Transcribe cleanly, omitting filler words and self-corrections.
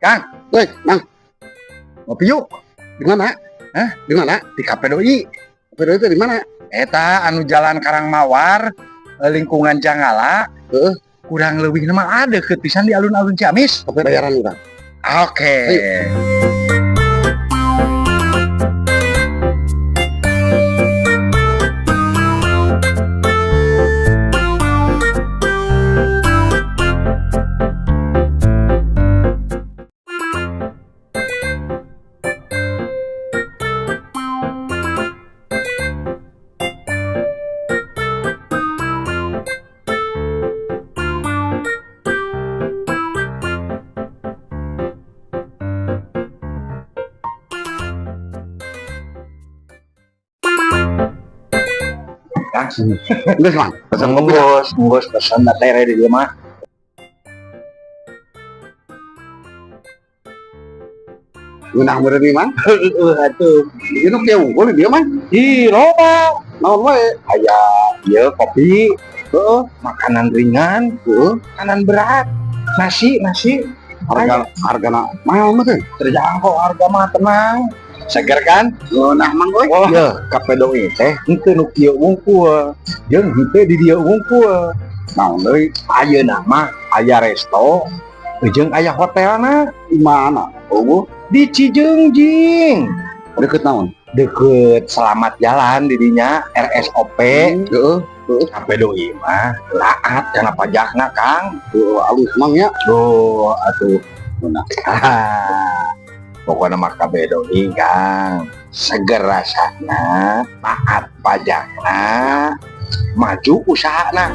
Kang, Woi, Mang, ngopi yuk. Di mana? Hah? Di mana? Di Kafe Doi. Kafe Doi itu di mana? Eta anu Jalan Karangmawar, lingkungan Jangala. Heeh. Kurang lebih mah ada deket pisan di alun-alun Ciamis. Kafe bayaran urang. Oke. Kang, Geus, Mang. Pesan bos, bos pesan tere di dieu mah. Ngeunah meureun ieu, Mang. Heeh atuh. Ieu nu kieu unggul di dieu, Mang. Ih, loba. Naon wae? Aya ieu kopi, Heeh. Makanan ringan, Heeh. Makanan berat, nasi, nasi. Hargana mahal mah teh. Terjangkau harga mah, tenang. Seger kan? Ngeunah, Mang, euy. Oh, ya, Kafe Doi teh henteu nu kieu wungkul. Jeung henteu di dieu wungkul. Naon deui? Ayeuna mah aya resto jeung aya hotelna. Di mana? Oh, di Cijeungjing. Deket naon? Deket Selamat Jalan didinya RSOP. Heeh. Kafe Doi mah taat kana pajakna, Kang. Heeh, alus, Mang, ya. Duh, atuh. Ngeunah. Ah, pokoknya mah Kafe Doi, Kang. Seger rasana, taat pajakna, maju usahana.